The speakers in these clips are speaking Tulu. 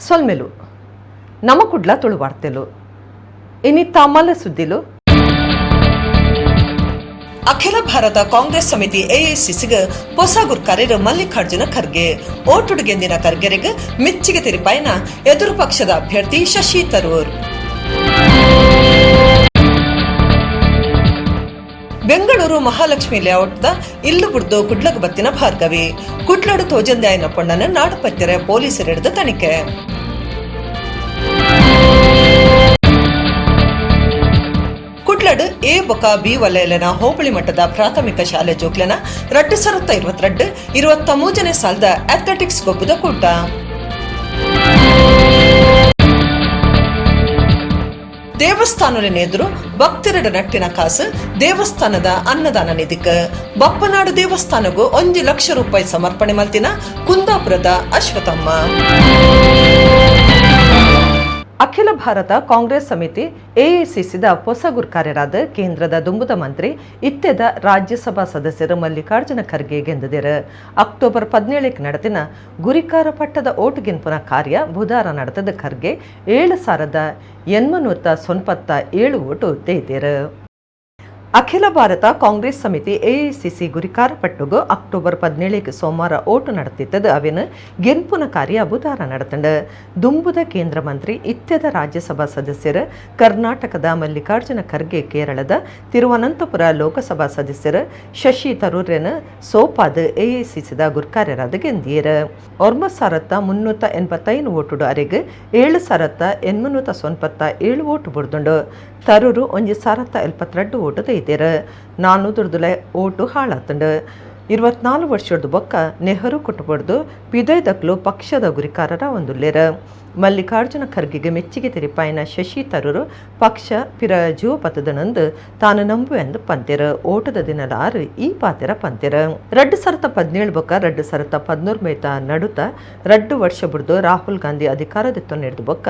ಸೊಲ್ಮೆಲು ನಮ ಕುಡ್ಲ ತುಳುವಾರ್ತೆಲು ಇನಿ ತಾಮಲ ಸುದ್ದಿಲು. ಅಖಿಲ ಭಾರತ ಕಾಂಗ್ರೆಸ್ ಸಮಿತಿ ಎಐಸಿಸಿಗೆ ಹೊಸ ಗುರ್ಕಾರ್ಯರು ಮಲ್ಲಿಕಾರ್ಜುನ ಖರ್ಗೆ. ಓಟುಡು ಗೆಂದಿನ ಖರ್ಗೆರೆಗ್ ಮೆಚ್ಚಿಗೆ ತಿರುಪಾಯಿನ ಎದುರು ಪಕ್ಷದ ಅಭ್ಯರ್ಥಿ ಶಶಿ ತರೂರ್. ಬೆಂಗಳೂರು ಮಹಾಲಕ್ಷ್ಮಿ ಲೇಔಟ್ದ ಇಲ್ಲು ಬುಡ್ದು ಕುಡ್ಲಗ್ ಬತ್ತಿನ ಭಾರ್ಗವಿ. ಕುಡ್ಲಡು ತೋಜಂದಾಯನ ಪೊಣ್ಣನ ನಾಡುಪತ್ತೆರೆ ಪೊಲೀಸರಿಡ್ದು ತನಿಖೆ. ಕುಡ್ಲಡ್ ಎ ಬೊಕ ಬಿ ವಲಯಲೆನ ಹೋಬಳಿ ಮಟ್ಟದ ಪ್ರಾಥಮಿಕ ಶಾಲೆ ಜೋಕ್ಲೆನ 2022-23ನೇ ಸಾಲದ ಅಥ್ಲೆಟಿಕ್ಸ್ ಗೊಬ್ಬದ ಕೂಟ. ದೇವಸ್ಥಾನದ ಎದುರು ಭಕ್ತರಡ ನಟ್ಟಿನ ಕಾಸು ದೇವಸ್ಥಾನದ ಅನ್ನದಾನ ನಿಧಿಕ್. ಬಪ್ಪನಾಡು ದೇವಸ್ಥಾನಗೂ 1 ಲಕ್ಷ ರೂಪಾಯಿ ಸಮರ್ಪಣೆ ಮಲ್ತಿನ ಕುಂದಾಪುರದ ಅಶ್ವಥಮ್ಮ. ಅಖಿಲ ಭಾರತ ಕಾಂಗ್ರೆಸ್ ಸಮಿತಿ ಎಐಸಿಸಿದ ಹೊಸ ಗುರ್ಕಾರ್ಯರಾದ ಕೇಂದ್ರದ ದುಂಬುದ ಮಂತ್ರಿ, ಇತ್ತೆದ ರಾಜ್ಯಸಭಾ ಸದಸ್ಯರು ಮಲ್ಲಿಕಾರ್ಜುನ ಖರ್ಗೆ ಗೆಂದದಿರು. ಅಕ್ಟೋಬರ್ 17ಕ್ಕೆ ನಡೆದಿನ ಗುರಿಕಾರ ಪಟ್ಟದ ಓಟು ಗೆನ್ಪುನ ಕಾರ್ಯ ಬುಧಾರ ನಡೆತದ. ಖರ್ಗೆ 7897 ಓಟು ದೇದಿರು. ಅಖಿಲ ಭಾರತ ಕಾಂಗ್ರೆಸ್ ಸಮಿತಿ ಎಐಸಿಸಿ ಗುರಿಕಾರ ಪಟ್ಟುಗು ಅಕ್ಟೋಬರ್ 17ಕ್ಕೆ ಸೋಮವಾರ ಓಟು ನಡೆತಿತ್ತದು. ಅವಿನ ಗೆನ್ಪುನ ಕಾರ್ಯ ಬುಧಾರ ನಡೆತಂಡು. ದುಂಬುದ ಕೇಂದ್ರ ಮಂತ್ರಿ, ಇತ್ಯದ ರಾಜ್ಯಸಭಾ ಸದಸ್ಯರು ಕರ್ನಾಟಕದ ಮಲ್ಲಿಕಾರ್ಜುನ ಖರ್ಗೆ ಕೇರಳದ ತಿರುವನಂತಪುರ ಲೋಕಸಭಾ ಸದಸ್ಯರು ಶಶಿ ತರೂರ್ರೆನ್ ಸೋಪಾದ್ ಎಐಸಿಸಿದ ಗುರ್ಕಾರ್ಯರಾದ ಗೆಂದಿಯರು. 9385 ಓಟುಡು ಅರೆಗ್ 7897 ಓಟು ಬುಡ್ದುಂಡು. ತರೂರು 1072 ಓಟು ತೈತೇರು. ನಾನೂದುರ್ದುಲೆ ಓಟು ಹಾಳಾತುಂಡು. 24 ವರ್ಷದ ಬೊಕ್ಕ ನೆಹರು ಕುಟುಂಬಡ್ದು ಪಿದಯ್ದಕ್ಲು ಪಕ್ಷದ ಗುರಿಕಾರರ ಒಂದುಲ್ಲೆರ್. ಮಲ್ಲಿಕಾರ್ಜುನ ಖರ್ಗೆಗೆ ಮೆಚ್ಚಿಗೆ ತೆರಿಪಾಯಿನ ಶಶಿ ತರೂರು ಪಕ್ಷ ಪಿರ ಜೀವ ಪತದನಂದು ತಾನು ನಂಬುವೆಂದು ಪಂತೆರ್. ಓಟದ ದಿನದ ಆರು ಈ ಪಾತೆರ ಪಂತೆರ್. 2017 ಬೊಕ್ಕ 2011 ಮೇತ ನಡುತ 2 ವರ್ಷ ಬುಡ್ದು ರಾಹುಲ್ ಗಾಂಧಿ ಅಧಿಕಾರದಿತ್ತು ನೀಡಿದ ಬೊಕ್ಕ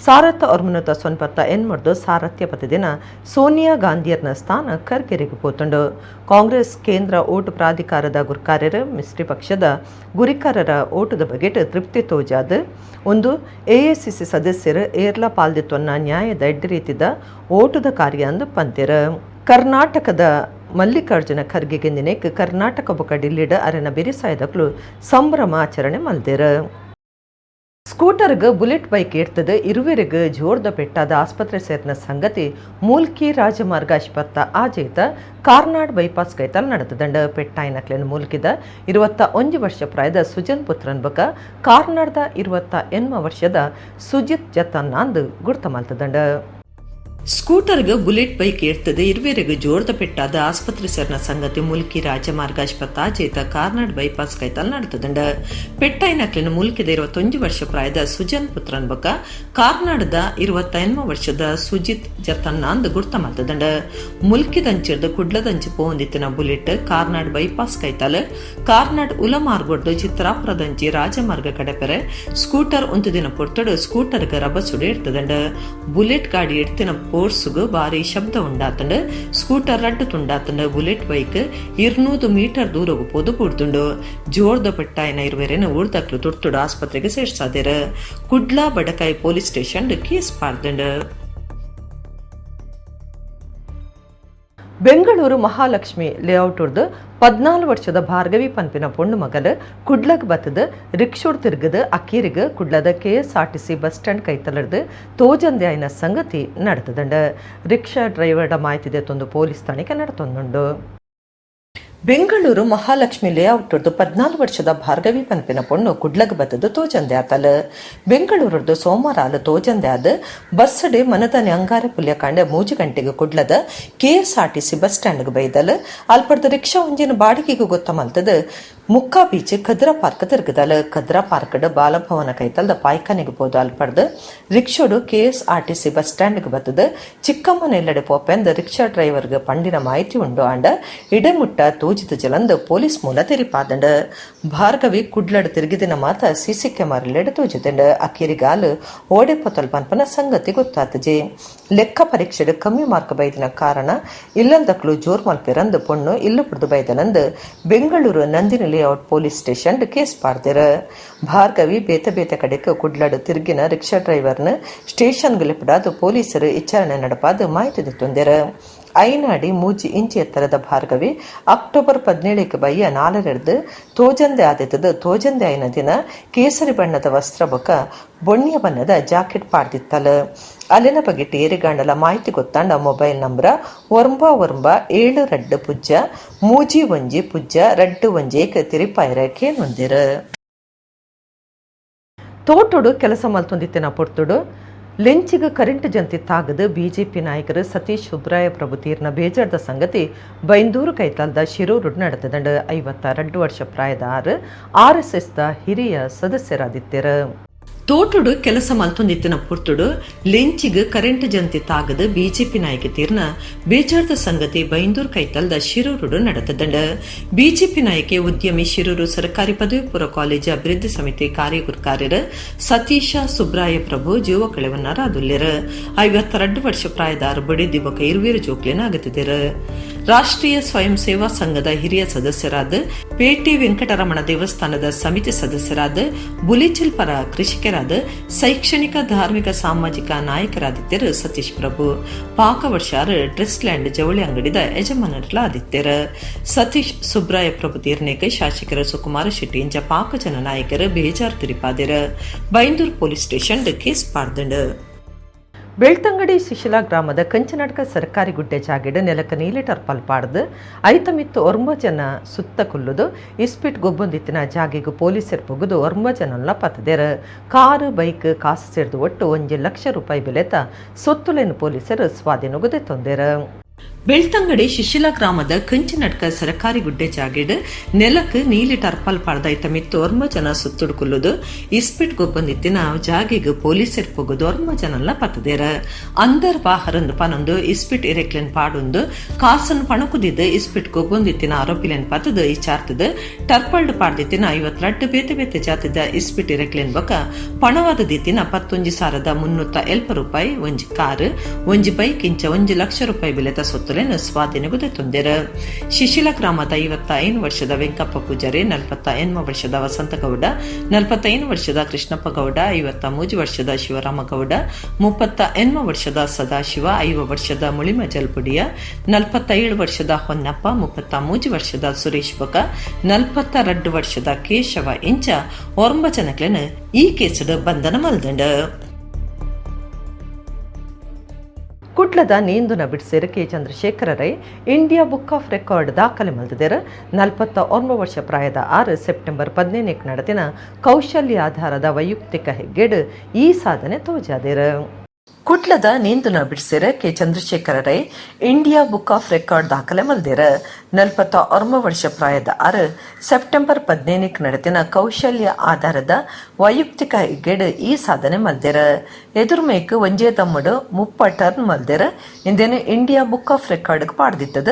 1998 ಸಾರಥ್ಯ ಪತಿದಿನ ಸೋನಿಯಾ ಗಾಂಧಿಯರ್ನ ಸ್ಥಾನ ಖರ್ಗೆರಿಗೆ ಪೋತುಂಡು. ಕಾಂಗ್ರೆಸ್ ಕೇಂದ್ರ ಓಟು ಪ್ರಾಧಿಕಾರದ ಗುರ್ಕಾರ್ಯರು ಮಿಸ್ರಿ ಪಕ್ಷದ ಗುರಿಕಾರರ ಓಟದ ಬಗೆಟ್ ತೃಪ್ತಿ ತೋಜಾದ್, ಒಂದು ಎಐಸಿಸಿ ಸದಸ್ಯರು ಏರ್ಲಾ ಪಾಲ್ದಿತ್ವನ್ನ ನ್ಯಾಯದ ಎಡ್ಡೆ ರೀತಿದ ಓಟದ ಕಾರ್ಯ ಅಂದು ಪಂತೆರ್. ಕರ್ನಾಟಕದ ಮಲ್ಲಿಕಾರ್ಜುನ ಖರ್ಗೆ ಗೆಂದಿನೇಕ್ ಕರ್ನಾಟಕ ಬೊಕ ಡಿಲ್ಲಿಡ್ ಅರೆನ ಬಿರಿಸಾಯದಕ್ಲು ಸಂಭ್ರಮ ಆಚರಣೆ ಮಲ್ದೆರ್. ಸ್ಕೂಟರ್ಗ್ ಬುಲೆಟ್ ಬೈಕ್ ಎಡ್ತದ ಇರುವೆರಿಗ್ ಜೋರ್ದ ಪೆಟ್ಟಾದ ಆಸ್ಪತ್ರೆ ಸೇರಿನ ಸಂಗತಿ ಮೂಲ್ಕಿ ರಾಜಮಾರ್ಗ ಆಸ್ಪತ್ತ ಆಜೇತ ಕಾರ್ನಾಡ್ ಬೈಪಾಸ್ ಕೈತಲ್ ನಡೆತದಂಡ. ಪೆಟ್ಟಾಯಿನಕ್ಲೆನ್ ಮೂಲ್ಕಿದ 21 ವರ್ಷ ಪ್ರಾಯದ ಸುಜನ್ ಪುತ್ರನ್ ಬಕ ಕಾರ್ನಾಡ್ದ 28 ವರ್ಷದ ಸುಜಿತ್ ಜತನ್ನಾಂದ್ ಗುರ್ತ ಮಲ್ತದಂಡ. ಸ್ಕೂಟರ್ಗ್ ಬುಲೆಟ್ ಬೈಕ್ ಎಡ್ತದೆ ಇರುವೆರೆಗ್ ಜೋರ್ದ ಪೆಟ್ಟಾದ ಆಸ್ಪತ್ರೆ ಸೇರ್ನ ಸಂಗತಿ ಮುಲ್ಕಿ ರಾಜಮಾರ್ಗ ಆಸ್ಪತ್ತ ಕಾರ್ನಾಡ್ ಬೈಪಾಸ್ ಕೈತಲ್ ನಡೆತದಂಡ. ಪೆಟ್ಟಾಯಿನಕ್ಲೆನ್ ಮುಲ್ಕಿದ 21 ವರ್ಷ ಪ್ರಾಯದ ಸುಜನ್ ಪುತ್ರನ್ ಬೊಕ ಕಾರ್ನಾಡ್ದ 28 ವರ್ಷದ ಸುಜಿತ್ ಜತನ್ನಾಂದ್ ಗುರ್ತ ಮಲ್ತದಂಡ. ಮುಲ್ಕಿದಂಚಿರ್ದು ಕುಡ್ಲದಂಚಿ ಪೋಂದಿತ್ತಿನ ಬುಲೆಟ್ ಕಾರ್ನಾಡ್ ಬೈಪಾಸ್ ಕೈತಲ್ ಕಾರ್ನಾಡ್ ಉಲಮಾರ್ಗೊಡ್ದು ಚಿತ್ರಾಪುರದಂಚಿ ರಾಜಮಾರ್ಗ ಕಡೆಪೆರೆ ಸ್ಕೂಟರ್ ಉಂತುದಿನ ಪೊರ್ತುಡು ಸ್ಕೂಟರ್ಗ್ ರಭಸುಡು ಎಡ್ತದಂಡ. ಬುಲೆಟ್ ಗಾಡಿ ಎಡ್ತಿನ ಫೋರ್ಸುಗು ಭಾರಿ ಶಬ್ದ ಉಂಡಾತಂಡು. ಸ್ಕೂಟರ್ ರಡ್ಡು ತುಂಡಾತಂಡು. Bullet bike 200 metre ದೂರಗು ಪೋದು ಬುಡ್ದುಂಡು. ಜೋರ್ದ ಪೆಟ್ಟಾಯಿನ ಇರುವೆರೆನ್ ಊರ್ದಕ್ಲು ತುರ್ತುಡು ಆಸ್ಪತ್ರೆಗೆ ಸೇರ್ಸಾದೆರ್. ಕುಡ್ಲಾ ಬಡಕಾಯಿ police station case ಪಾಡ್ದುಂಡು. ಬೆಂಗಳೂರು ಮಹಾಲಕ್ಷ್ಮಿ ಲೇಔಟ್ 14 ವರ್ಷದ ಭಾರ್ಗವಿ ಪನ್ಪಿನ ಪೊಣ್ಣು ಮಗಲು ಕುಡ್ಲಗ್ ಬತ್ತದ ರಿಕ್ಷೋಡ್ ತಿರುಗದ ಅಕ್ಕೀರಿಗ್ ಕುಡ್ಲದ KSRTC bus stand ಕೈತಲರ್ದು ತೋಜಂದೆ ಆಯ್ನ ಸಂಗತಿ ನಡೆತದಂಡ. ರಿಕ್ಷಾ ಡ್ರೈವರ್ಡ ಮಾಹಿತಿ ತೊಂದು ಪೊಲೀಸ್ ತನಿಖೆ ನಡತೊಂದುಂಡು. ಬೆಂಗಳೂರು ಮಹಾಲಕ್ಷ್ಮಿ ಲೇಔಟ್ 14 ವರ್ಷದ ಭಾರ್ಗವಿ ಪನ್ಪಿನ ಪೊಣ್ಣು ಕುಡ್ಲಗ್ ಬತ್ತದ ತೋಜಂದೆ ಆತಲ್. ಬೆಂಗಳೂರದ್ದು ಸೋಮವಾರ ಆಲ್ ತೋಜಂದೆ ಆದ್ ಬಸ್ ಡೆ ಮನದಾನಿ ಅಂಗಾರೆ ಪುಲ್ಯಕಾಂಡೆ 3 ಗಂಟೆಗೆ ಕುಡ್ಲದ ಕೆಎಸ್ಆರ್ಟಿಸಿ ಬಸ್ ಸ್ಟ್ಯಾಂಡ್ಗೆ ಬೈದಲ್. ಅಲ್ಪಡ್ದ ರಿಕ್ಷಾ ಒಂಜಿನ ಬಾಡಿಗೆಗೆ ಗೊತ್ತ ಮಲ್ತದ ಮುಕ್ಕಾ ಬೀಚ್ ಕದ್ರ ಪಾರ್ಕ್ ತಿರುಗದಲ್. ಕದ್ರ ಪಾರ್ಕ್ ಬಾಲಭವನ ಕೈತಲ್ದ ಪಾಯ್ಖಾನೆಗೆ ಪೋದು ಅಲ್ಪಡ್ದು ರಿಕ್ಷೋಡು ಕೆಎಸ್ಆರ್ಟಿಸಿ ಬಸ್ ಸ್ಟ್ಯಾಂಡ್ಗೆ ಬತ್ತದ ಚಿಕ್ಕಮ್ಮನ ಎಲ್ಲೆಡೆ ಪೋಪೆಂದ ರಿಕ್ಷಾ ಡ್ರೈವರ್ಗೆ ಪಂಡಿನ ಮಾಹಿತಿ ಉಂಡು. ಆಂಡ ಇಡೆಮುಟ್ಟ ತೋಜಿ. ತೋಜಿದ ಜಲಂದು ಪೊಲೀಸ್ ಮೂಲ ತೆರಿಪಾದಂಡು. ಭಾರ್ಗವಿ ಕುಡ್ಲಡ್ ತಿರುಗಿದಿನ ಮಾತ ಸಿಸಿ ಕ್ಯಾಮರಾಲೆಡ್ ತೋಜಿದಂಡು. ಅಕೇರಿಗಾಲ್ ಓಡೆ ಪೊತಲ್ ಪನ್ಪನ ಸಂಗತಿ ಗೊತ್ತಾತಜಿ. ಲೆಕ್ಕ ಪರೀಕ್ಷೆಡ್ ಕಮ್ಮಿ ಮಾರ್ಕ್ ಬೈದಿನ ಕಾರಣ ಇಲ್ಲಲ್ದಕ್ಲು ಜೋರ್ ಮಲ್ಪೆರಂದು ಪೊಣ್ಣು ಇಲ್ಲು ಪುಡ್ದು ಬೈದನಂದು Bengaluru Nandini layout police station case ಪಾಡ್ದೆರ್. ಭಾರ್ಗವಿ ಬೇತೆ ಬೇತೆ ಕಡೆಕ್ ಕುಡ್ಲಡ್ ತಿರುಗಿನ ರಿಕ್ಷಾ ಡ್ರೈವರ್ನ ಸ್ಟೇಷನ್ಗ್ ಲೆಪುಡಾದ್ ಪೊಲೀಸರು ವಿಚಾರಣೆ ನಡಪಾದ್ ಮಾಹಿತಿ ದೆತ್ತೊಂದೆರ್. 5 ಅಡಿ 3 ಇಂಚ್ ಎತ್ತರದ ಭಾರ್ಗವಿ ಅಕ್ಟೋಬರ್ 17ಕ್ಕೆ ಬಯ್ಯ 4ರೆರ್ದ್ ತೋಜಂದೆ ಆದಿತ್ತದು. ತೋಜಂದೆ ಆಯಿನ ದಿನ ಕೇಸರಿ ಬಣ್ಣದ ವಸ್ತ್ರ ಬೊಕ ಬೊಣ್ಯ ಬಣ್ಣದ ಜಾಕೆಟ್ ಪಾಡ್ದಿತ್ತಲ್. ಅಲೆನ ಬಗೆಟ್ ಏರೆಗಾಂಡಲ ಮಾಹಿತಿ ಗೊತ್ತಾಂಡ ಮೊಬೈಲ್ ನಂಬರ್ 9972031 021 ಕ್ ತೆರಿಪಾಯೆರೆ ಕೇನೊಂದೆರ್. ತೋಟೊಡು ಕೆಲಸ ಮಲ್ತೊಂದಿತ್ತಿನ ಪೊರ್ತುಡು ಲೆಂಚಿಗ್ ಕರೆಂಟ್ ಜಂತಿ ತಾಗದು ಬಿಜೆಪಿ ನಾಯಕರು ಸತೀಶ್ ಸುಬ್ರಾಯ ಪ್ರಭು ತೀರ್ನ ಬೇಜಾರ್ದ ಸಂಗತಿ ಬೈಂದೂರು ಕೈತಲ್ದ ಶಿರೂರು ನಡೆತದಂಡು. 52 ವರ್ಷ ಪ್ರಾಯದ ಆರ್ ಆರ್ಎಸ್ಎಸ್ the ಹಿರಿಯ ಸದಸ್ಯರಾದಿತ್ತೆರ್. ತೋಟೊಡು ಕೆಲಸ ಮಲ್ತೊಂದಿತ್ತಿನ ಪೊರ್ತುಡು ಲೆಂಚಿಗ್ ಕರೆಂಟ್ ಜಂತಿ ತಾಗದು ಬಿಜೆಪಿ ನಾಯಕ ತೀರ್ನ ಬೇಜಾರ್ದ ಸಂಗತಿ ಬೈಂದೂರು ಕೈತಲ್ದ ಶಿರೂರುಡು ನಡೆತದಂಡು. ಬಿಜೆಪಿ ನಾಯಕೆ, ಉದ್ಯಮಿ, ಶಿರೂರು ಸರ್ಕಾರಿ ಪದವಿ ಪೂರ್ವ ಕಾಲೇಜು ಅಭಿವೃದ್ಧಿ ಸಮಿತಿ ಕಾರ್ಯಗುರ್ಕಾರ್ಯರು ಸತೀಶ ಸುಬ್ರಾಯ ಪ್ರಭು ಜೀವ ಕಳೆವನ್ನರಾದುಲ್ಲೆರ್. 52 ವರ್ಷ ಪ್ರಾಯದ ಆರು ಬೊಡೆದಿ ಬೊಕ ಇರುವೆರ್ ಜೋಕ್ಲೆನ್ ಅಗತಿದೆರ್. ರಾಷ್ಟ್ರೀಯ ಸ್ವಯಂ ಸೇವಾ ಸಂಘದ ಹಿರಿಯ ಸದಸ್ಯರಾದ, ಪೇಟೆ ವೆಂಕಟರಮಣ ದೇವಸ್ಥಾನದ ಸಮಿತಿ ಸದಸ್ಯರಾದ, ಬುಲಿಚಿಲ್ ಪರ ಕೃಷಿಕರಾದ, ಶೈಕ್ಷಣಿಕ, ಧಾರ್ಮಿಕ, ಸಾಮಾಜಿಕ ನಾಯಕರಾದಿತ್ತೆರ್ ಸತೀಶ್ ಪ್ರಭು. ಪಾಕ ವರ್ಷಾರ್ ಡ್ರೆಸ್ ಲ್ಯಾಂಡ್ ಜವಳಿ ಅಂಗಡಿದ ಯಜಮಾನರ್ಲಾದಿತ್ತೆರ್. ಸತೀಶ್ ಸುಬ್ರಾಯ ಪ್ರಭು ತೀರ್ನೇಕ್ ಶಾಸಕರ ಸುಕುಮಾರ ಶೆಟ್ಟಿ ಇಂಚ ಪಾಕ ಜನ ನಾಯಕರು ಬೇಜಾರ್ ತಿರಿಪಾದೆರ್. ಬೈಂದೂರು ಪೊಲೀಸ್ ಸ್ಟೇಷನ್ ಕೇಸ್ ಪಾಡ್ದಂಡು. ಬೆಳ್ತಂಗಡಿ ಶಿಶಿಲಾ ಗ್ರಾಮದ ಕಂಚನಡ್ಕ ಸರ್ಕಾರಿ ಗುಡ್ಡೆ ಜಾಗೆಡ್ ನೆಲಕ ನೀಲಿ ಟರ್ಪಲ್ ಪಾಡ್ದು ಐತ ಮಿತ್ತು ಒರ್ಂಬ ಜನ ಸುತ್ತ ಕುಲ್ಲುದು ಇಸ್ಪಿಟ್ ಗೊಬ್ಬೊಂದಿತ್ತಿನ ಜಾಗೆಗ್ ಪೊಲೀಸರು ಪೊಗುದು 9 ಜನಲ ಪತ್ತದೆರ್. ಕಾರು, ಬೈಕ್, ಕಾಸು ಸೇರ್ದು ಒಟ್ಟು 1 ಲಕ್ಷ ರೂಪಾಯಿ ಬೆಲೆತ ಸೊತ್ತುಲೆನ್ ಪೊಲೀಸರು ಸ್ವಾಧೀನೊಗು ದೆತ್ತೊಂದೆರ್. ಬೆಳ್ತಂಗಡಿ ಶಿಶಿಲಾ ಗ್ರಾಮದ ಕಂಚಿನಡ್ಕ ಸರಕಾರಿ ಗುಡ್ಡೆ ಜಾಗೆಡ್ ನೆಲಕ್ ನೀಲಿ ಟರ್ಪಲ್ ಪಾಡ್ದ ಐತ ಮಿತ್ತು 9 ಜನ ಸುತ್ತುಡು ಕುಲ್ಲುದು ಇಸ್ಪಿಟ್ ಗೊಬ್ಬೊಂದಿತ್ತಿನ ಜಾಗೆಗ್ ಪೊಲೀಸರು ಪೊಗುದು 9 ಜನಲ ಪತ್ತದೆರ್. ಅಂದರ್ ಬಾಹರಂದು ಪನೊಂದು ಇಸ್ಪಿಟ್ ಇರೆಕ್ಲೆನ್ ಪಾಡೊಂದು ಕಾಸನ್ ಪಣಕುದಿದ್ದು ಇಸ್ಪಿಟ್ ಗೊಬ್ಬೊಂದಿತ್ತಿನ ಆರೋಪಿಲೆನ್ ಪತ್ತದು ಇಚಾರ್ತದು ಟರ್ಪಲ್ಡ್ ಪಾಡ್ದಿತ್ತಿನ 52 ಬೇತೆ ಬೇತೆ ಜಾತಿದ ಇಸ್ಪಿಟ್ ಇರೆಕ್ಲೆನ್ ಬೊಕ ಪಣವಾದ ದಿತ್ತಿನ 11,350 ರೂಪಾಯಿ, ಒಂಜಿ ಕಾರ್, ಒಂಜಿ ಬೈಕ್ ಇಂಚ 1 ಲಕ್ಷ ರೂಪಾಯಿ ಬೆಲೆತ ಸೊತ್ತುಲೆನ್ ಸ್ವಾಧೀನಗು ದೆತ್ತೊಂದೆರ್. ಶಿಶಿಲ ಗ್ರಾಮದ 55 ವರ್ಷದ ವೆಂಕಪ್ಪ ಪೂಜಾರಿ, 48 ವರ್ಷದ ವಸಂತಗೌಡ, 45 ವರ್ಷದ ಕೃಷ್ಣಪ್ಪ ಗೌಡ, 53 ವರ್ಷದ ಶಿವರಾಮಗೌಡ, 38 ವರ್ಷದ ಸದಾಶಿವ, 50 ವರ್ಷದ ಮುಳಿಮ ಜಲ್ಪುಡಿಯ, 47 ವರ್ಷದ ಹೊನ್ನಪ್ಪ, 33 ವರ್ಷದ ಸುರೇಶ್ ಬೊಕ 42 ವರ್ಷದ ಕೇಶವ ಇಂಚ 9 ಜನಕ್ಲೆನ್ ಈ ಕೇಸುಡು ಬಂಧನ ಮಲ್ದಂಡ್. ಕುಡ್ಲದ ನೀಂದುನ ಬಿಡ್ಸೇರ್ K Chandrashekhara Rai India book of record ದಾಖಲೆ ಮಲ್ದಿದೆರ್. 49 ವರ್ಷ ಪ್ರಾಯದ 6 ಸೆಪ್ಟೆಂಬರ್ 17ಕ್ಕೆ ನಡೆದಿನ ಕೌಶಲ್ಯ ಆಧಾರದ ವೈಯಕ್ತಿಕ ಹೆಗ್ಗೆಡ್ ಈ ಸಾಧನೆ ತೋಜಾದೆರ್. ಕುಡ್ಲದ ನೀಂದುನ ಬಿಡ್ಸೆರ್ K Chandrashekhara Rai India book of record ದಾಖಲೆ ಮಲ್ದೆರ್. 49 ವರ್ಷ ಪ್ರಾಯದ 6 ಸೆಪ್ಟೆಂಬರ್ 17ಕ್ಕೆ ನಡೆದಿನ ಕೌಶಲ್ಯ ಆಧಾರದ ವೈಯಕ್ತಿಕ ಹೆಗ್ಗೆಡ್ ಈ ಸಾಧನೆ ಮಲ್ದೆರ್. ಎದುರುಮೇಕ್ ಒಂಜೇ ದಮ್ಮಡು 30 ಟರ್ನ್ ಮಲ್ದೆರ್. ಇಂದೇನು ಇಂಡಿಯಾ ಬುಕ್ ಆಫ್ ರೆಕಾರ್ಡ್ ಪಾಡ್ದಿತ್ತದ.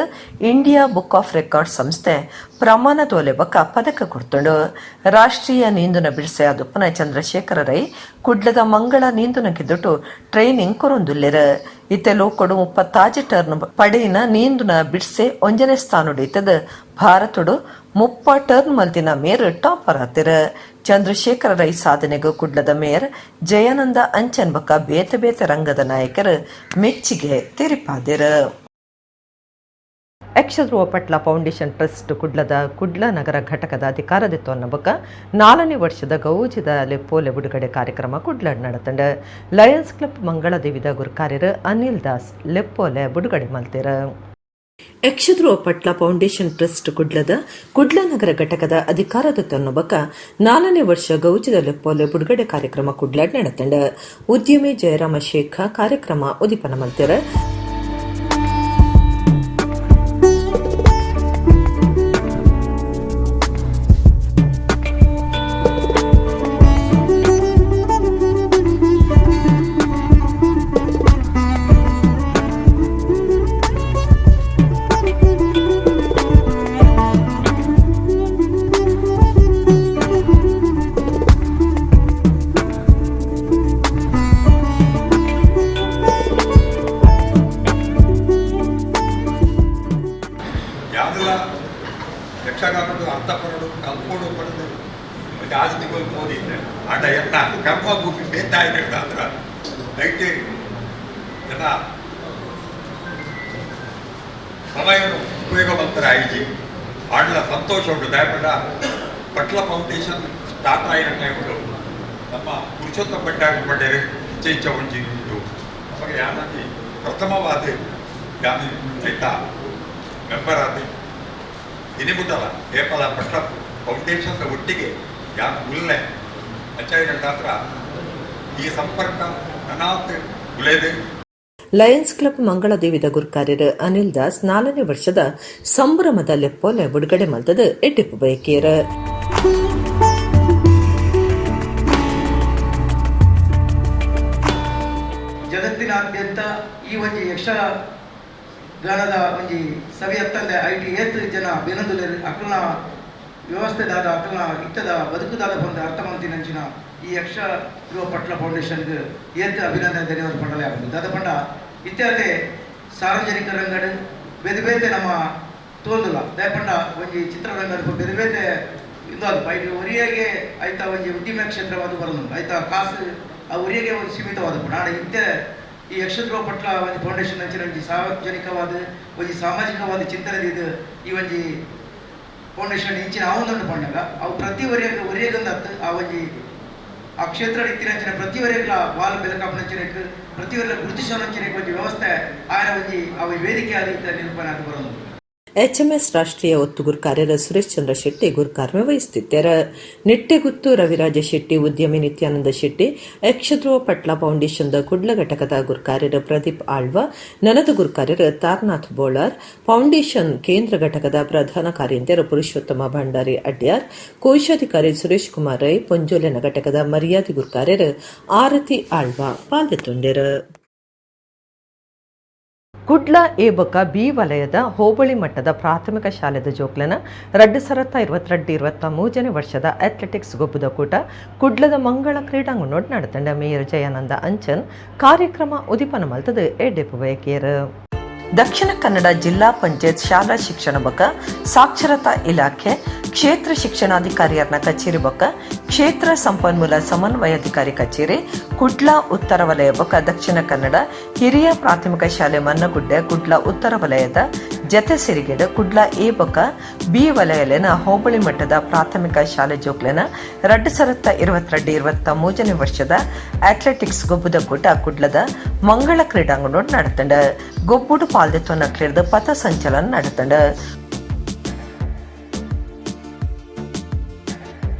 ಇಂಡಿಯಾ ಬುಕ್ ಆಫ್ ರೆಕಾರ್ಡ್ ಸಂಸ್ಥೆ ಪ್ರಮಾಣ ತೋಲೆ ಬೊಕ್ಕ ಪದಕ ಕೊಡ್ತುಂಡು. ರಾಷ್ಟ್ರೀಯ ನೀಂದುನ ಬಿಡ್ಸೆ ಆದುಪ್ಪನ ಚಂದ್ರಶೇಖರ ರೈ ಕುಡ್ಲದ ಮಂಗಳ ನೀಂದುನ ಕಿದುಟು ಟ್ರೈನಿಂಗ್ ಕೊರೊಂದುಲ್ಲೆರ್. ಇತ್ತೆ ಲೋಕೊಡು 36 ಟರ್ನ್ ಪಡೆಯಿನ ನೀಂದುನ ಬಿಡ್ಸೆ 1ನೇ ಸ್ಥಾನೊಡು ಭಾರತೊಡು 30 ಟರ್ನ್ ಮಲ್ತಿನ ಮೇರ್ ಟಾಪರ್ ಆತೆರ್. ಚಂದ್ರಶೇಖರ ರೈ ಸಾಧನೆಗೂ ಕುಡ್ಲದ ಮೇಯರ್ ಜಯಾನಂದ ಅಂಚನ್ ಬೊಕ್ಕ ಬೇತೆ ಬೇತೆ ರಂಗದ ನಾಯಕರು ಮೆಚ್ಚಿಗೆ ತೆರಿಪಾದೆರ್. ಯಕ್ಷಧ್ರುವ ಪಟ್ಲ ಫೌಂಡೇಶನ್ ಟ್ರಸ್ಟ್ ಕುಡ್ಲದ ಕುಡ್ಲ ನಗರ ಘಟಕದ ಅಧಿಕಾರದಿತ್ವನ್ನ ಬೊಕ್ಕ 4ನೇ ವರ್ಷದ ಗೌಜಿದ ಲೆಪ್ಪೋಲೆ ಬಿಡುಗಡೆ ಕಾರ್ಯಕ್ರಮ ಕುಡ್ಲಡ್ ನಡತಂಡ. ಲಯನ್ಸ್ ಕ್ಲಬ್ ಮಂಗಳದೇವಿದ ಗುರುಕಾರ್ಯರು ಅನಿಲ್ ದಾಸ್ ಲೆಪ್ಪೋಲೆ ಬಿಡುಗಡೆ ಮಲ್ತೆರ್. ಯಕ್ಷಧ್ರುವ ಪಟ್ಲ ಫೌಂಡೇಶನ್ ಟ್ರಸ್ಟ್ ಕುಡ್ಲದ ಕುಡ್ಲ ನಗರ ಘಟಕದ ಅಧಿಕಾರದ ಬೊಕ್ಕ 4ನೇ ವರ್ಷ ಗೌಜಿದ ಲೆಪ್ಪೋಲೆ ಬಿಡುಗಡೆ ಕಾರ್ಯಕ್ರಮ ಕುಡ್ಲಡ್ ನಡತಂಡ. ಉದ್ಯಮಿ ಜಯರಾಮ ಶೇಖ ಕಾರ್ಯಕ್ರಮ ಉದಿಪನ ಮಲ್ತೆರ್. ಕರ್ಮಭೂಮಿ ಬೇತಾಯಿನ ಐತೆ ಜನ ಸಮಯನು ಉಪಯೋಗ ಮಂತ್ರ ಆಯಿಜಿ ಆಡ್ಲ ಸಂತೋಷ ಉಂಟು. ದಯಪಡ ಪಟ್ಲ ಫೌಂಡೇಶನ್ ಸ್ಟಾರ್ಟ್ ಆಯಿನ ಟೈಮ್ಡು ನಮ್ಮ ಪುರುಷೋತ್ತಮ ಭಂಡಾರಿ ಪಂಡೇರು ಇಚ್ಛೆ ಇಚ್ಛೆ ಒಂಜಿ ಉಂಟು. ಅವಾಗ ಯಾನಾಗಿ ಪ್ರಥಮವಾದ ಯಾನು ಐತ ಮೆಂಬರ್ ಆದ ಇನಿಬುಟ್ಟಲ್ಲ ಏಪಲ ಪಟ್ಲ ಫೌಂಡೇಶನ್ ಒಟ್ಟಿಗೆ ಯಾನು ಉಲ್ಲೆ ಅಂಚಾಯಿನ ಮಾತ್ರ ಈ ಸಂಪರ್ಕ ನನಾತ್ ಉಲೇದೆ. ಲಯನ್ಸ್ ಕ್ಲಬ್ ಮಂಗಳದೇವಿದ ಗುರ್ಕಾರ್ಯರು ಅನಿಲ್ ದಾಸ್ 4ನೇ ವರ್ಷದ ಸಂಭ್ರಮದ ಲೆಪ್ಪೋಲೆ ಬಿಡುಗಡೆ ಮಲ್ತದ ಎಡ್ಡಿಪ್ಪು ಬಯಕೇರ. ಜಗತ್ತಿನಾದ್ಯಂತ ಈ ಒಂಜಿ ಯಕ್ಷಗಾನದ ಒಂಜಿ ಸವಿ ಅತ್ತಂದೆ IT ಏತ್ ಜನ ಬೆನದುಲೆರ್ ಅಕ್ಲನ ವ್ಯವಸ್ಥೆದಾದ ಅಕ್ಲನ ಇತ್ತದ ಬದುಕುದಾದ ಬಂದ ಅರ್ಥ ಮಂತಿನಂಚಿನ ಈ ಯಕ್ಷ ಧ್ರುವ ಪಟ್ಲ ಫೌಂಡೇಶನ್ಗೆ ಏತ್ ಅಭಿನಂದನೆ ಧನ್ಯವಾದ ಪಂಡಲೆ ಆಗುದು. ದಾದ ಪಂಡ ಇತ್ಯಾದೆ ಸಾರ್ವಜನಿಕ ರಂಗಡ್ ಬೇತೆ ಬೇತೆ ನಮ್ಮ ತೋಂದುಲ್ಲ. ದಯಪಂಡ ಒಂಜಿ ಚಿತ್ರರಂಗದ ಬೇತೆ ಬೇತೆ ಇಂದು ಅದು ಐಟ್ ಒರಿಯಾಗೆ ಐತ ಒಂಜಿ ಉದ್ದಿಮೆ ಕ್ಷೇತ್ರವಾದ ಬರೋದು ಐತ ಕಾಸು ಆ ಒರಿಯಾಗೆ ಒಂದು ಸೀಮಿತವಾದ ನಾಳೆ ಇತ್ತೆ ಈ ಯಕ್ಷಧ್ರುವ ಪಟ್ಲ ಒಂಜಿ ಫೌಂಡೇಶನ್ ಅಂಚಿನ ಒಂಜಿ ಸಾರ್ವಜನಿಕವಾದ ಒಂಜಿ ಸಾಮಾಜಿಕವಾದ ಚಿಂತನೆ ಇದು ಈ ಒಂಜಿ ಫೌಂಡೇಶನ್ ಇಂಚಿನ ಆವೊಂದುಂಡು ಪಂಡಗ ಅವು ಪ್ರತಿ ಒರಿಯಾಗ ಒರಿಯಾಗಂದತ್ತು ಆ ಒಂಜಿ ಆ ಕ್ಷೇತ್ರ ಇತ್ತಿನಂಚಿನ ಪ್ರತಿ ಒರಿಯಾಗ್ಲ ವಾಲ್ ಬೆಲಕಾಪನಂಚಿನಕ್ ಪ್ರತಿ ಒರಿಯ ಗುರುತಿಸೋನಂಚಿನಕ್ ಒಂಜಿ ವ್ಯವಸ್ಥೆ ಆಯನ ಒಂಜಿ ಆ ಒಂಜಿ ವೇದಿಕೆ ಆದ ಇತ್ತ ನಿರೂಪಣೆ ಆದ್ ಬರೋದು. ಎಚ್ಎಂಎಸ್ ರಾಷ್ಟ್ರೀಯ ಒತ್ತು ಗುರುಕಾರ್ಯರ ಸುರೇಶ್ ಚಂದ್ರ ಶೆಟ್ಟಿ ಗುರುಕಾರ್ಮೆ ವಹಿಸುತ್ತಿದ್ದಾರೆ. ನಿಟ್ಟೆಗುತ್ತು ರವಿರಾಜ ಶೆಟ್ಟಿ, ಉದ್ಯಮಿ ನಿತ್ಯಾನಂದ ಶೆಟ್ಟಿ, ಯಕ್ಷಧ್ರುವ ಪಟ್ಲ ಫೌಂಡೇಶನ್ದ ಕುಡ್ಲ ಘಟಕದ ಗುರುಕಾರ್ಯರ ಪ್ರದೀಪ್ ಆಳ್ವ, ನನದ ಗುರುಕಾರ್ಯರ ತಾರನಾಥ್ ಬೋಳಾರ್, ಫೌಂಡೇಶನ್ ಕೇಂದ್ರ ಘಟಕದ ಪ್ರಧಾನ ಕಾರ್ಯಂತೆಯರು ಪುರುಷೋತ್ತಮ ಭಂಡಾರಿ ಅಡ್ಯಾರ್, ಕೋಶಾಧಿಕಾರಿ ಸುರೇಶ್ ಕುಮಾರ್ ರೈ, ಪೊಂಜೋಲೆನ ಘಟಕದ ಮರ್ಯಾದೆ ಗುರುಕಾರ್ಯರು ಆರತಿ ಆಳ್ವ ಪಾಲ್ಗೊಂಡರು. ಕುಡ್ಲ ಏಬಕ ಬಿ ವಲಯದ ಹೋಬಳಿ ಮಟ್ಟದ ಪ್ರಾಥಮಿಕ ಶಾಲೆದ ಜೋಕ್ಲನ 2022-23ನೇ ವರ್ಷದ ಅಥ್ಲೆಟಿಕ್ಸ್ ಗೊಬ್ಬದ ಕೂಟ ಕುಡ್ಲದ ಮಂಗಳ ಕ್ರೀಡಾಂಗಣೋಡ್ ನಡೆತಂಡ. ಮೇಯರ್ ಜಯಾನಂದ ಅಂಚನ್ ಕಾರ್ಯಕ್ರಮ ಉದಿಪನ ಮಲ್ತದ ಎಡ್ಡೆಪು ಬಯಕೇರ್. ದಕ್ಷಿಣ ಕನ್ನಡ ಜಿಲ್ಲಾ ಪಂಚಾಯತ್ ಶಾಲಾ ಶಿಕ್ಷಣ ಬೊಕ ಸಾಕ್ಷರತಾ ಇಲಾಖೆ ಕ್ಷೇತ್ರ ಶಿಕ್ಷಣಾಧಿಕಾರಿಯರ್ನ ಕಚೇರಿ ಬೊಕ ಕ್ಷೇತ್ರ ಸಂಪನ್ಮೂಲ ಸಮನ್ವಯಾಧಿಕಾರಿ ಕಚೇರಿ ಕುಡ್ಲ ಉತ್ತರ ವಲಯ ಬೊಕ ದಕ್ಷಿಣ ಕನ್ನಡ ಹಿರಿಯ ಪ್ರಾಥಮಿಕ ಶಾಲೆ ಮನ್ನಗುಡ್ಡೆ ಕುಡ್ಲ ಉತ್ತರ ವಲಯದ ಜತೆ ಸಿರಿಗೆಡ್ ಕುಡ್ಲ ಎ ಬೊಕ ಬಿ ವಲಯಲೆನ ಹೋಬಳಿ ಮಟ್ಟದ ಪ್ರಾಥಮಿಕ ಶಾಲೆ ಜೋಕ್ಲೆನ 2022-23ನೇ ವರ್ಷದ ಅಥ್ಲೆಟಿಕ್ಸ್ ಗೊಬ್ಬದ ಕೂಟ ಕುಡ್ಲದ ಮಂಗಳ ಕ್ರೀಡಾಂಗಣ ನಡೆತಂಡ. ಗೊಬ್ಬುಡು ಪಾಲ್ದೆತ್ವ ನಕ್ಲಿರ್ದು ಪಥ ಸಂಚಲನ ನಡೆತಂಡ.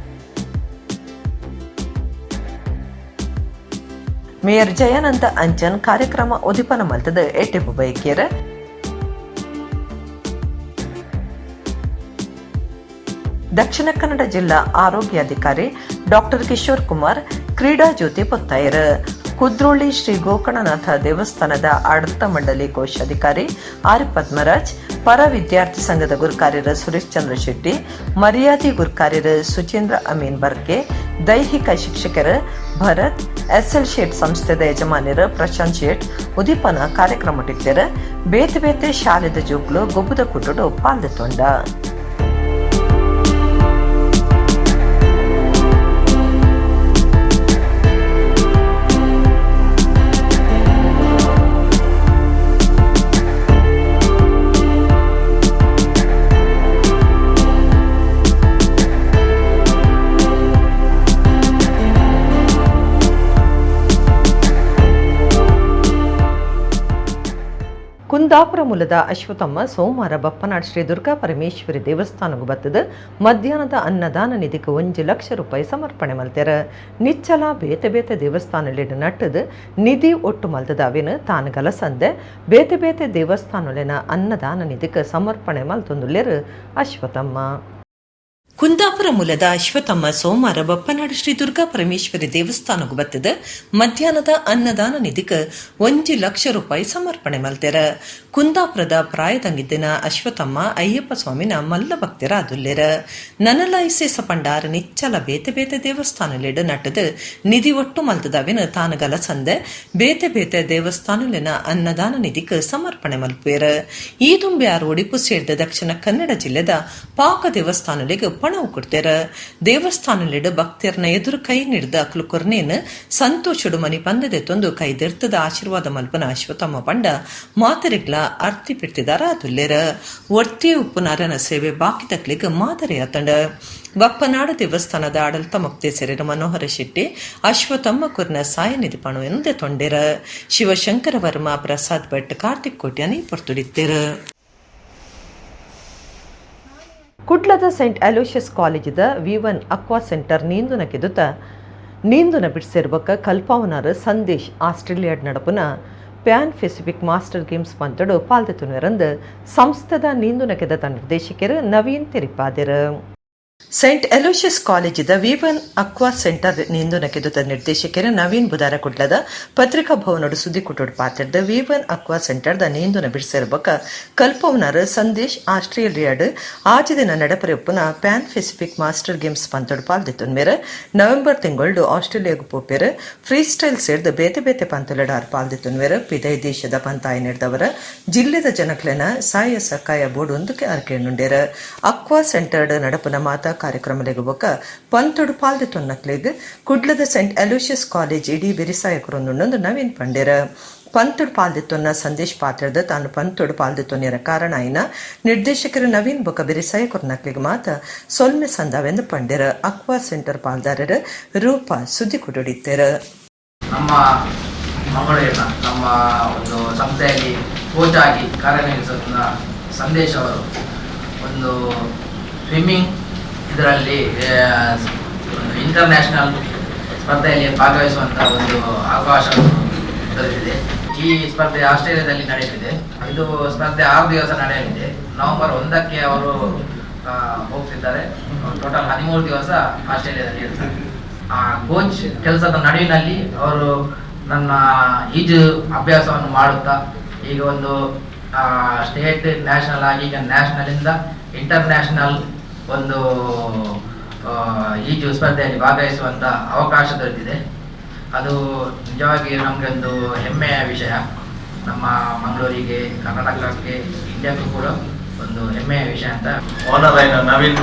ಮೇಯರ್ ಜಯಾನಂದ ಅಂಚನ್ ಕಾರ್ಯಕ್ರಮ ಉದಿಪನ ಮಲ್ತದ ಎಟ್ಟೆಪು ಬಯಕಿಯರ್. ದಕ್ಷಿಣ ಕನ್ನಡ ಜಿಲ್ಲಾ ಆರೋಗ್ಯಾಧಿಕಾರಿ ಡಾಕ್ಟರ್ ಕಿಶೋರ್ ಕುಮಾರ್ ಕ್ರೀಡಾ ಜ್ಯೋತಿ ಪೊತ್ತಾಯರ್. ಕುದ್ರೋಳಿ ಶ್ರೀ ಗೋಕರ್ಣನಾಥ ದೇವಸ್ಥಾನದ ಆಡಳಿತ ಮಂಡಳಿ ಕೋಶಾಧಿಕಾರಿ ಆರ್ ಪದ್ಮರಾಜ್, ಪರ ವಿದ್ಯಾರ್ಥಿ ಸಂಘದ ಗುರುಕಾರ್ಯರ ಸುರೇಶ್ ಚಂದ್ರ ಶೆಟ್ಟಿ, ಮರ್ಯಾದೆ ಗುರುಕಾರ್ಯರ ಸುಚೇಂದ್ರ ಅಮೀನ್ ಬರ್ಕೆ, ದೈಹಿಕ ಶಿಕ್ಷಕರ ಭರತ್, ಎಸ್ಎಲ್ ಶೇಟ್ ಸಂಸ್ಥೆದ ಯಜಮಾನ್ಯರು ಪ್ರಶಾಂತ್ ಶೇಟ್ ಉದೀಪನ ಕಾರ್ಯಕ್ರಮ ಇಟ್ಟಿದ್ದಾರೆ. ಬೇತೆ ಬೇತೆ ಶಾಲೆದ ಜೋಕ್ಲು ಗೊಬ್ಬದ ಕುಟುಡು ಪಾಲ್ದೆತ್ತೊಂಡ. ಕುಂದಾಪುರ ಮೂಲದ ಅಶ್ವಥಮ್ಮ ಸೋಮವಾರ ಬಪ್ಪನಾಡ್ ಶ್ರೀ ದುರ್ಗಾ ಪರಮೇಶ್ವರಿ ದೇವಸ್ಥಾನಕ್ಕೆ ಬತ್ತದ ಮಧ್ಯಾಹ್ನದ ಅನ್ನದಾನ ನಿಧಿಗೆ 1 ಲಕ್ಷ ರೂಪಾಯಿ ಸಮರ್ಪಣೆ ಮಲ್ತೆರ. ನಿಚ್ಚಲ ಬೇತೆ ಬೇತೆ ದೇವಸ್ಥಾನಲೆಡ್ ನಟ್ಟದ ನಿಧಿ ಒಟ್ಟು ಮಲ್ತದ ಅವಿನ ತಾನು ಗಲಸಂದೆ ಬೇತೆ ಬೇತೆ ದೇವಸ್ಥಾನಲೆನ ಅನ್ನದಾನ ನಿಧಿಗೆ ಸಮರ್ಪಣೆ ಮಲ್ತೊಂದುಲ್ಲೆರ್ ಅಶ್ವಥಮ್ಮ. ಕುಂದಾಪುರ ಮೂಲದ ಅಶ್ವಥಮ್ಮ ಸೋಮವಾರ ಬಪ್ಪನಾಡು ಶ್ರೀ ದುರ್ಗಾ ಪರಮೇಶ್ವರಿ ದೇವಸ್ಥಾನಕ್ಕೆ ಬತ್ತದ ಮಧ್ಯಾಹ್ನದ ಅನ್ನದಾನ ನಿಧಿಗೆ 1 ಲಕ್ಷ ರೂಪಾಯಿ ಸಮರ್ಪಣೆ ಮಲ್ತೆರ. ಕುಂದಾಪುರದ ಪ್ರಾಯದಂಗಿದ್ದಿನ ಅಶ್ವಥಮ್ಮ ಅಯ್ಯಪ್ಪ ಸ್ವಾಮಿನ ಮಲ್ಲ ಭಕ್ತರ ಅದುಲ್ಲೆರ. ನನಲಾಯಿಸೇಸ ಪಂಡಾರ ನಿಚ್ಚಲ ಬೇತೆ ಬೇತೆ ದೇವಸ್ಥಾನಲೆಡ್ ನಟ್ಟದ ನಿಧಿ ಒಟ್ಟು ಮಲ್ತದವಿನ ತಾನು ಗಲಸಂದೆ ಬೇತೆ ಬೇತೆ ದೇವಸ್ಥಾನಲೆನ ಅನ್ನದಾನ ನಿಧಿಗೆ ಸಮರ್ಪಣೆ ಮಲ್ಪೇರ. ಈ ತುಂಬೆ ಆರು ಒಡಿಪು ಸೇರಿದ ದಕ್ಷಿಣ ಕನ್ನಡ ಜಿಲ್ಲೆದ ಪಾಕ ದೇವಸ್ಥಾನಲೆಗ್ ಪಣವು ಕೊಡ್ತೇರ. ದೇವಸ್ಥಾನಲೆಡ್ ಭಕ್ತೆರ್ನ ಎದುರು ಕೈ ನಿಡ್ದ ಅಕ್ಲು ಕೊರ್ನೇನ್ ಸಂತೋಷಡು ಮನಿ ಪಂದೆದೆತ್ತೊಂದು ಕೈ ದೆರ್ತದ ಆಶೀರ್ವಾದ ಮಲ್ಪನ ಅಶ್ವತ್ಥಮ್ಮ ಪಂಡ ಮಾತೆರೆಗ್ಲ ಅರ್ತಿ ಪಿರ್ತಿದಾರ ಆದುಲ್ಲೆರ್. ಒರ್ತಿಯೇ ಉಪ್ಪುನಾರನ ಸೇವೆ ಬಾಕಿ ತಕ್ಲೆಗ್ ಮಾದರಿ ಆತಂಡ. ಬಪ್ಪನಾಡು ದೇವಸ್ಥಾನದ ಆಡಳಿತ ಮೊಕ್ತೇಸರೆರ್ ಮನೋಹರ ಶೆಟ್ಟಿ ಅಶ್ವತ್ಥಮ್ಮ ಕೊರ್ನ ಸಾಯ ನಿಧಿ ಪಣವೆನ್ ದೆತೊಂಡೆರ್. ಶಿವಶಂಕರ ವರ್ಮ, ಪ್ರಸಾದ್ ಭಟ್, ಕಾರ್ತಿಕ್ ಕೋಟ್ಯಾನ್ ಈ ಪೊರ್ತುಡಿತ್ತೆರ್. ಕುಡ್ಲದ ಸೈಂಟ್ ಅಲೋಷಿಯಸ್ ಕಾಲೇಜಿದ ವಿ1 ಅಕ್ವಾ ಸೆಂಟರ್ ನೀಂದುನ ಕೆದುತ ನೀಂದುನ ಬಿಡ್ಸೆರ್ ಬೊಕ್ಕ ಕಲ್ಪಾವನಾರ್ ಸಂದೇಶ್ ಆಸ್ಟ್ರೇಲಿಯಾಡ್ ನಡಪುನ ಪ್ಯಾನ್ ಪೆಸಿಫಿಕ್ ಮಾಸ್ಟರ್ ಗೇಮ್ಸ್ ಪಂತೊಡು ಪಾಲ್ದೆತೊನುವೆರಂದ್ ಸಂಸ್ಥೆದ ನೀಂದುನ ಕೆದತ ನಿರ್ದೇಶಕೆರ್ ನವೀನ್ ತೆರಿಪಾದೆರ್. ಸೈಂಟ್ ಅಲೋಷಿಯಸ್ ಕಾಲೇಜಿದ ವಿ1 ಅಕ್ವಾ ಸೆಂಟರ್ ನೀಂದುನ ಕೆದುತ ನಿರ್ದೇಶಕೆರ್ ನವೀನ್ ಬುದಾರ ಕುಡ್ಲದ ಪತ್ರಿಕಾ ಭವನೊಡು ಸುದ್ದಿ ಕುಟುಡ್ ಪಾತೆರ್ದ್, ವಿ1 ಅಕ್ವಾ ಸೆಂಟರ್ದ ನೀಂದುನ ಬಿಡ್ಸೆರ್ ಬೊಕ್ಕ ಕಲ್ಪವನಾರ್ ಸಂದೇಶ್ ಆಸ್ಟ್ರೇಲಿಯಾಡ್ 6 ದಿನ ನಡಪರೆ ಉಪ್ಪುನ ಪ್ಯಾನ್ ಪೆಸಿಫಿಕ್ ಮಾಸ್ಟರ್ ಗೇಮ್ಸ್ ಪಂತೊಡು ಪಾಲ್ದೆತೊನ್ವೆರ್. ನವೆಂಬರ್ ತಿಂಗೊಳ್ಡು ಆಸ್ಟ್ರೇಲಿಯಾಗ್ ಪೋಪೆರ್. ಫ್ರೀ ಸ್ಟೈಲ್ ಸೇರ್ದ್ ಬೇತೆ ಬೇತೆ ಪಂತೊಲೆಡ್ ಆರ್ ಪಾಲ್ದೆತೊನ್ವೆರ್. ಪಿದೈ ದೇಶದ ಪಂತಾಯಿನೆಡ್ದವರ ಜಿಲ್ಲೆದ ಜನಕ್ಲೆನ ಸಾಯ ಸಕಾಯ ಬೋಡು ಆರ್ ಕೇಂಡುಂಡೆರ್. ಅಕ್ವಾ ಸೆಂಟರ್ಡ್ ನಡಪುನ ಮಾತಾ ಕಾರ್ಯಕ್ರಮಲೆಗ್ ಬೊಕ್ಕ ಪಂತೊಡು ಪಾಲ್ದೆತೊನ್ನಕ್ಲೆಗ್ ಕುಡ್ಲದ ಸೈಂಟ್ ಅಲೋಷಿಯಸ್ ಕಾಲೇಜ್ ಇಡೀ ಬೆರಿಸಾಯ ಕೊರೊಂದುಂಡು ನವೀನ್ ಪಂಡೆರ್. ಪಂತೊಡು ಪಾಲ್ದೆತ್ತೊನ್ನ ಸಂದೇಶ್ ಪಾತೆರ್ದ್, ತಾನು ಪಂತೊಡು ಪಾಲ್ದೆತ್ತೊನ್ಯರ ಕಾರಣ ಆಯಿನ ನಿರ್ದೇಶಕರು ನವೀನ್ ಬೊಕ್ಕ ಬೆರಿಸಾಯ ಕೊರ್ನಕ್ಲೆಗ್ ಮಾತ ಸೊಲ್ಮೆ ಸಂದಾವೆಂದು ಪಂಡೆರ್. ಅಕ್ವಾ ಸೆಂಟರ್ ಪಾಲ್ದಾರರು ರೂಪಾ ಸುದ್ದಿ ಕೊಡುಡಿತ್ತೆರ್. ನಮ್ಮ ಮಂಗಳೂರಿನ ನಮ್ಮ ಒಂದು ಸಂಸ್ಥೆಯಲ್ಲಿ ಕೋಚ್ ಆಗಿ ಕಾರ್ಯನಿರ್ವಹಿಸುತ್ತಿದ್ದ ಸಂದೇಶ್ ಅವರು ಒಂದು ಸ್ವಿಮ್ಮಿಂಗ್ ಇದರಲ್ಲಿ ಒಂದು ಇಂಟರ್ನ್ಯಾಷನಲ್ ಸ್ಪರ್ಧೆಯಲ್ಲಿ ಭಾಗವಹಿಸುವಂಥ ಒಂದು ಅವಕಾಶ ದೊರೆತಿದೆ. ಈ ಸ್ಪರ್ಧೆ ಆಸ್ಟ್ರೇಲಿಯಾದಲ್ಲಿ ನಡೆಯಲಿದೆ. ಇದು ಸ್ಪರ್ಧೆ 6 ದಿವಸ ನಡೆಯಲಿದೆ. ನವೆಂಬರ್ 1ಕ್ಕೆ ಅವರು ಹೋಗ್ತಿದ್ದಾರೆ. ಟೋಟಲ್ 13 ದಿವಸ ಆಸ್ಟ್ರೇಲಿಯಾದಲ್ಲಿ ಇರ್ತಾರೆ. ಆ ಕೋಚ್ ಕೆಲಸದ ನಡುವಿನಲ್ಲಿ ಅವರು ನನ್ನ ಈಜು ಅಭ್ಯಾಸವನ್ನು ಮಾಡುತ್ತಾ ಈಗ ಒಂದು ಸ್ಟೇಟ್ ನ್ಯಾಷನಲ್ ಆಗಿ ಈಗ ನ್ಯಾಷನಲಿಂದ ಇಂಟರ್ನ್ಯಾಷನಲ್ ಒಂದು ಈಜು ಸ್ಪರ್ಧೆಯಲ್ಲಿ ಭಾಗವಹಿಸುವಂಥ ಅವಕಾಶ ದೊರೆತಿದೆ. ಅದು ನಿಜವಾಗಿ ನಮಗೆ ಒಂದು ಹೆಮ್ಮೆಯ ವಿಷಯ. ನಮ್ಮ ಮಂಗಳೂರಿಗೆ, ಕರ್ನಾಟಕಕ್ಕೆ, ಇಂಡಿಯಾಕ್ಕೂ ಕೂಡ ಒಂದು ಹೆಮ್ಮೆಯ ವಿಷಯ ಅಂತ. ಓನರ್ ಆಯ್ನ ನವೀನ್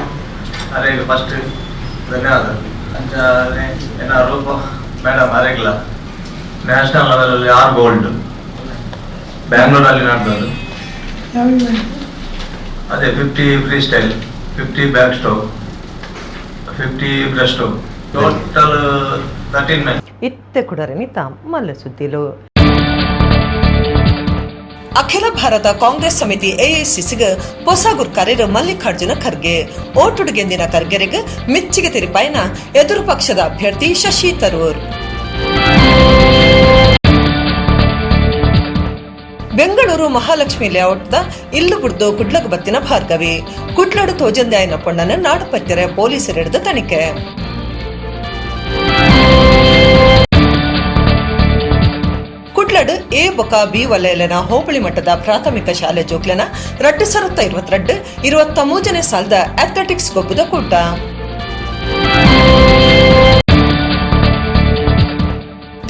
ಅರೆಗ್ ಫಸ್ಟ್ ಧನ್ಯವಾದ. ಅಂಚನೆ ಎನ್ನ ರೂಪ ಮೇಡಮ್ ಅರೆಗ್ಲ. ನ್ಯಾಷನಲ್ ಲೆವೆಲಲ್ಲಿ 6 ಗೋಲ್ಡ್ ಬ್ಯಾಂಗ್ಳೂರಲ್ಲಿ ನಡೆದದ್ದು. ಅದೇ 50 free style, 50 back stroke, 50 breast stroke, total 13 men. ಇತ್ತೆ ಕುಡರನಿತ ಮಲ್ಲ ಸುದ್ದಿಲು. ಅಖಿಲ ಭಾರತ ಕಾಂಗ್ರೆಸ್ ಸಮಿತಿ ಎಐಸಿಸಿಗೆ ಹೊಸ ಗುರ್ಕಾರ್ಯರು ಮಲ್ಲಿಕಾರ್ಜುನ ಖರ್ಗೆ. ಓಟುಡು ಗೆಂದಿನ ಖರ್ಗೆರೆಗ್ ಮೆಚ್ಚಿಗೆ ತೆರಿಪಾಯಿನ ಎದುರು ಪಕ್ಷದ ಅಭ್ಯರ್ಥಿ ಶಶಿ ತರೂರ್. ಬೆಂಗಳೂರು ಮಹಾಲಕ್ಷ್ಮಿ ಲೇಔಟ್ದ ಇಲ್ಲು ಬುಡ್ದು ಕುಡ್ಲಗ್ ಬತ್ತಿನ ಭಾರ್ಗವಿ. ಕುಡ್ಲಡು ತೋಜಂದಾಯನ ಪೊಣ್ಣನ ನಾಡುಪತ್ತೆರೆ ಪೊಲೀಸರಿಡಿದ ತನಿಖೆ. ಕುಡ್ಲಡು ಎ ಬೊಕ ಬಿ ವಲಯಲೆನ ಹೋಬಳಿ ಮಟ್ಟದ ಪ್ರಾಥಮಿಕ ಶಾಲೆ ಜೋಕ್ಲೆನ 2022-23ನೇ ಸಾಲದ ಅಥ್ಲೆಟಿಕ್ಸ್ ಗೊಬ್ಬದ ಕೂಟ.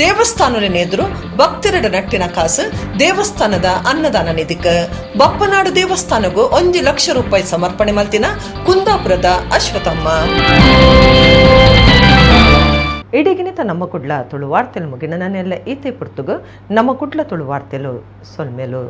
ದೇವಸ್ಥಾನದ ಎದುರು ಭಕ್ತರಡ ನಟ್ಟಿನ ಕಾಸು ದೇವಸ್ಥಾನದ ಅನ್ನದಾನ ನಿಧಿಕ್. ಬಪ್ಪನಾಡು ದೇವಸ್ಥಾನಗೂ 1 ಲಕ್ಷ ರೂಪಾಯಿ ಸಮರ್ಪಣೆ ಮಲ್ತಿನ ಕುಂದಾಪುರದ ಅಶ್ವಥಮ್ಮ. ಇಡೀಗಿನಿತ ನಮ್ಮ ಕುಡ್ಲ ತುಳು ವಾರ್ತೆಲು ಮುಗಿನ. ನನ್ನೆಲ್ಲ ಈತೆ ಪುರ್ತುಗು ನಮ್ಮ ಕುಡ್ಲ ತುಳು ವಾರ್ತೆಲು ಸೊಲ್ಮೆಲು.